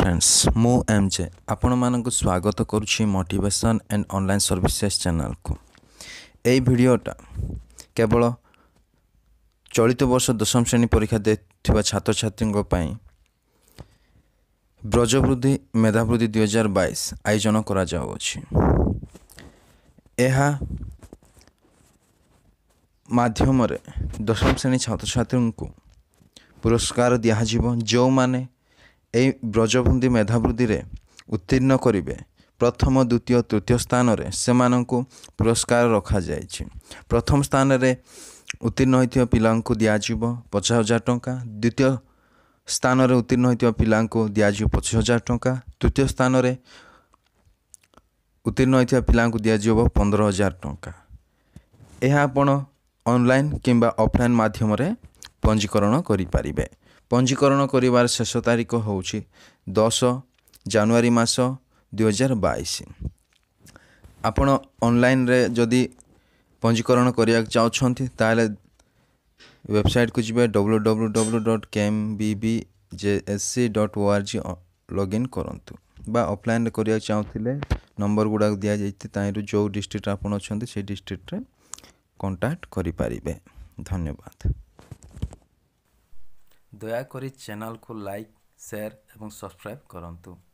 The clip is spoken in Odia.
ଫ୍ରେଣ୍ଡସ୍, ମୁଁ ଏମ୍ ଜେ ଆପଣମାନଙ୍କୁ ସ୍ୱାଗତ କରୁଛି ମୋଟିଭେସନ୍ ଆଣ୍ଡ ଅନଲାଇନ୍ ସର୍ଭିସେସ୍ ଚ୍ୟାନେଲ୍କୁ। ଏଇ ଭିଡ଼ିଓଟା କେବଳ ଚଳିତ ବର୍ଷ ଦଶମ ଶ୍ରେଣୀ ପରୀକ୍ଷା ଦେଇଥିବା ଛାତ୍ରଛାତ୍ରୀଙ୍କ ପାଇଁ ବ୍ରଜବୃଦ୍ଧି ମେଧାବୃତ୍ତି 2022 ଆୟୋଜନ କରାଯାଉଅଛି। ଏହା ମାଧ୍ୟମରେ ଦଶମ ଶ୍ରେଣୀ ଛାତ୍ରଛାତ୍ରୀଙ୍କୁ ପୁରସ୍କାର ଦିଆଯିବ। ଯେଉଁମାନେ ଏଇ ବ୍ରଜବୃଦ୍ଧି ମେଧାବୃତ୍ତିରେ ଉତ୍ତୀର୍ଣ୍ଣ କରିବେ ପ୍ରଥମ, ଦ୍ୱିତୀୟ, ତୃତୀୟ ସ୍ଥାନରେ, ସେମାନଙ୍କୁ ପୁରସ୍କାର ରଖାଯାଇଛି। ପ୍ରଥମ ସ୍ଥାନରେ ଉତ୍ତୀର୍ଣ୍ଣ ହୋଇଥିବା ପିଲାଙ୍କୁ ଦିଆଯିବ 50,000 ଟଙ୍କା, ଦ୍ୱିତୀୟ ସ୍ଥାନରେ ଉତ୍ତୀର୍ଣ୍ଣ ହୋଇଥିବା ପିଲାଙ୍କୁ ଦିଆଯିବ 25,000 ଟଙ୍କା, ତୃତୀୟ ସ୍ଥାନରେ ଉତ୍ତୀର୍ଣ୍ଣ ହୋଇଥିବା ପିଲାଙ୍କୁ ଦିଆଯିବ 15,000 ଟଙ୍କା। ଏହା ଆପଣ ଅନଲାଇନ୍ କିମ୍ବା ଅଫଲାଇନ୍ ମାଧ୍ୟମରେ ପଞ୍ଜୀକରଣ କରିପାରିବେ। ପଞ୍ଜୀକରଣ କରିବାର ଶେଷ ତାରିଖ ହେଉଛି 10 ଜାନୁଆରୀ ମାସ 2022। ଆପଣ ଅନଲାଇନ୍ରେ ଯଦି ପଞ୍ଜୀକରଣ କରିବାକୁ ଚାହୁଁଛନ୍ତି, ତାହେଲେ ୱେବସାଇଟ୍କୁ ଯିବେ, www.kmbbjsc.org login କରନ୍ତୁ, ବା ଅଫଲାଇନ୍ରେ କରିବାକୁ ଚାହୁଁଥିଲେ ନମ୍ବର ଗୁଡ଼ାକ ଦିଆଯାଇଛି, ତାହିଁରୁ ଯେଉଁ ଡିଷ୍ଟ୍ରିକ୍ଟରେ ଆପଣ ଅଛନ୍ତି ସେଇ ଡିଷ୍ଟ୍ରିକ୍ଟରେ କଣ୍ଟାକ୍ଟ କରିପାରିବେ। ଧନ୍ୟବାଦ। ଦୟାକରି ଚ୍ୟାନେଲକୁ ଲାଇକ୍, ସେୟାର ଏବଂ ସବସ୍କ୍ରାଇବ୍ କରନ୍ତୁ।